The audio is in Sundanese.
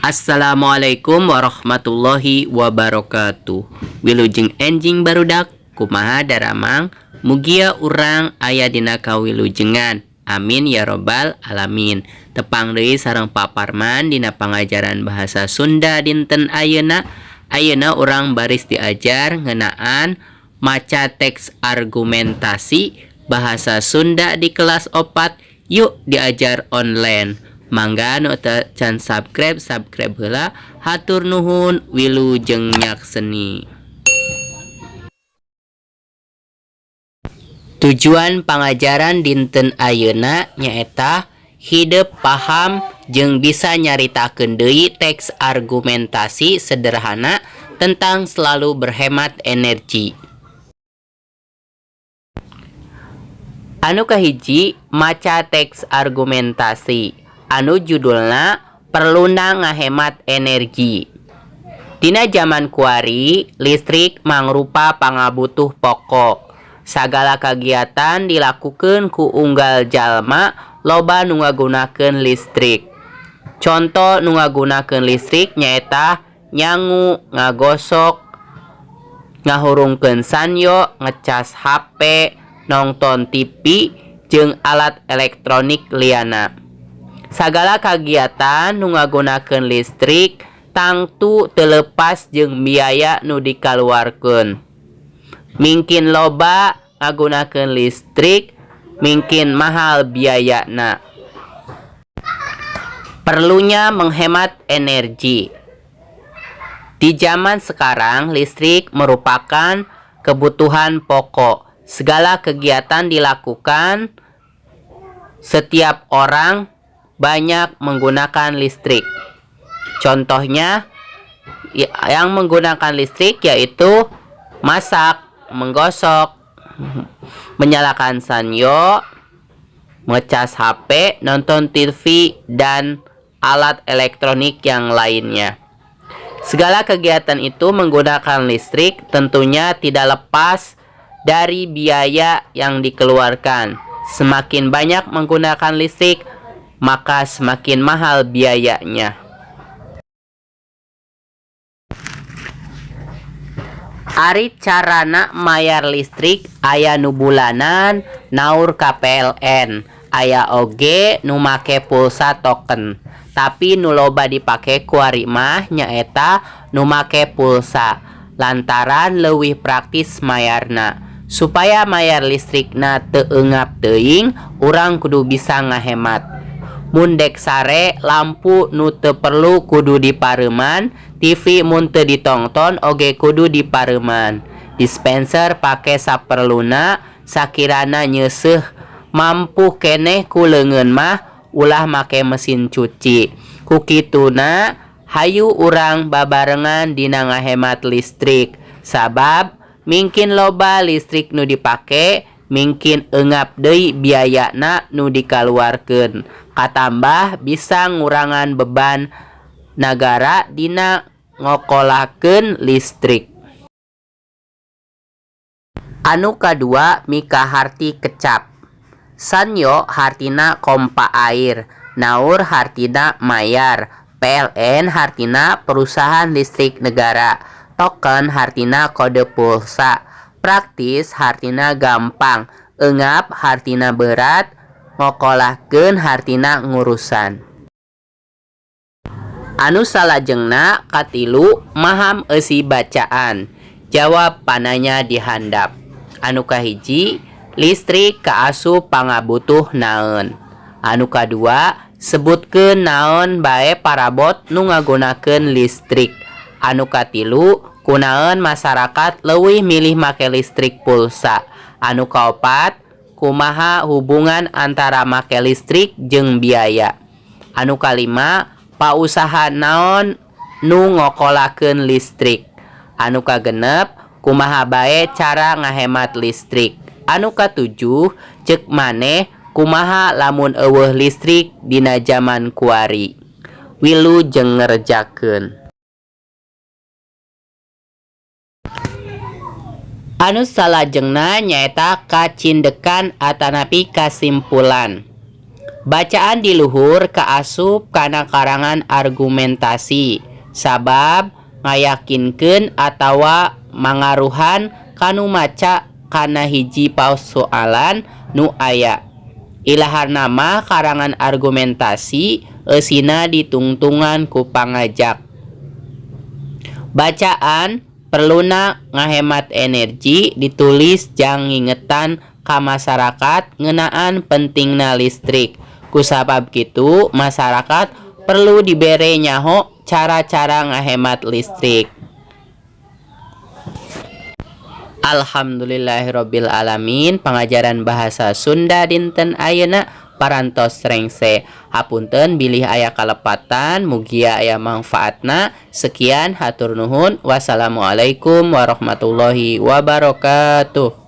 Assalamualaikum warahmatullahi wabarakatuh. Wilujeng enjing barudak, kumaha daramang? Mugia urang aya dina kawilujengan. Amin ya robbal alamin. Tepang deui sareng Pak Parman dina pangajaran bahasa Sunda dinten ayeuna. Ayeuna urang baris diajar ngeunaan maca teks argumentasi bahasa Sunda di kelas 4. Yuk diajar online. Mangga nu teu can subscribe, subscribe heula. Hatur nuhun, wilujeng nyakseni. Tujuan pangajaran dinten ayeuna nyaeta hidep paham jeung bisa nyaritakeun deui teks argumentasi sederhana tentang selalu berhemat energi. Anu kahiji, maca teks argumentasi anu judulna Perluna Ngahemat Energi. Dina jaman kuari, listrik mangrupa pangabutuh pokok. Sagala kagiatan dilakukeun ku unggal jalma loba nu ngagunakeun listrik. Conto nu ngagunakeun listrik nyaeta nyangu, ngagosok, ngahurungkeun sanyo, ngecas HP, nongton TV, jeung alat elektronik liana. Sagala kagiatan nu ngagunakeun listrik tangtu teu leupas jeung biaya nu dikaluarkeun. Mingkin loba ngagunakeun listrik, mingkin mahal biayana. Perlunya menghemat energi. Di zaman sekarang, listrik merupakan kebutuhan pokok. Segala kegiatan dilakukan setiap orang banyak menggunakan listrik. Contohnya yang menggunakan listrik yaitu masak, menggosok, menyalakan sanyo, ngecas HP, nonton TV, dan alat elektronik yang lainnya. Segala kegiatan itu menggunakan listrik tentunya tidak lepas dari biaya yang dikeluarkan. Semakin banyak menggunakan listrik, maka semakin mahal biayanya. Ari carana mayar listrik aya nu bulanan naur ka PLN, aya oge nu make pulsa token. Tapi nu loba dipake kuari mah nyaeta nu make pulsa lantaran leuwih praktis mayarna. Supaya mayar listrikna teu eungap teuing, urang kudu bisa ngahemat. Mun dek sare, lampu nu teu perlu kudu dipareuman, TV mun teu ditongton oge kudu dipareuman. Dispenser pake saperluna, sakirana nyeuseuh mampuh keneh ku leungeun mah ulah make mesin cuci. Ku kituna hayu urang babarengan dina ngahemat listrik, sabab mingkin loba listrik nu dipake, mingkin eungap deui biayana nu dikaluarkeun. Katambah bisa ngurangan beban nagara dina ngokolakeun listrik. Anu kadua, mikaharti kecap. Sanyo hartina kompa air, naur hartina mayar, PLN hartina perusahaan listrik negara, token hartina kode pulsa, praktis hartina gampang, eungap hartina berat, ngokolahkeun hartina ngurusan. Anu salajengna katilu, maham eusi bacaan. Jawab pananya di handap. Anu kahiji, listrik kaasup pangabutuh naon? Anu kadua, sebutkeun naon bae parabot nu ngagunakeun listrik. Anu katilu, kunaon masyarakat leuwih milih make listrik pulsa? Anu kaopat, kumaha hubungan antara make listrik jeung biaya? Anu kalima, pausaha naon nu ngokolakeun listrik? Anu kagenep, kumaha bae cara ngahemat listrik? Anu katujuh, ceuk maneh kumaha lamun euweuh listrik dina jaman kuari? Wilujeng ngerjakeun. Anu salajengna nyaeta kacindekan atanapi kasimpulan. Bacaan di luhur kaasup kana karangan argumentasi sabab ngayakinkeun atawa mangaruhan ka nu maca kana hiji pasoalan nu aya. Ilaharna mah karangan argumentasi eusina ditungtungan ku pangajak. Bacaan Perluna Ngahemat Energi ditulis jang ngingetan ka masarakat ngeunaan pentingna listrik. Kusabab kitu masarakat perlu dibere nyaho cara-cara ngahemat listrik. Alhamdulillahirabbil alamin pangajaran bahasa Sunda dinten ayeuna parantos rengse. Hapunten bilih aya kalepatan, mugia aya mangfaatna. Sekian, hatur nuhun. Wassalamualaikum warahmatullahi wabarakatuh.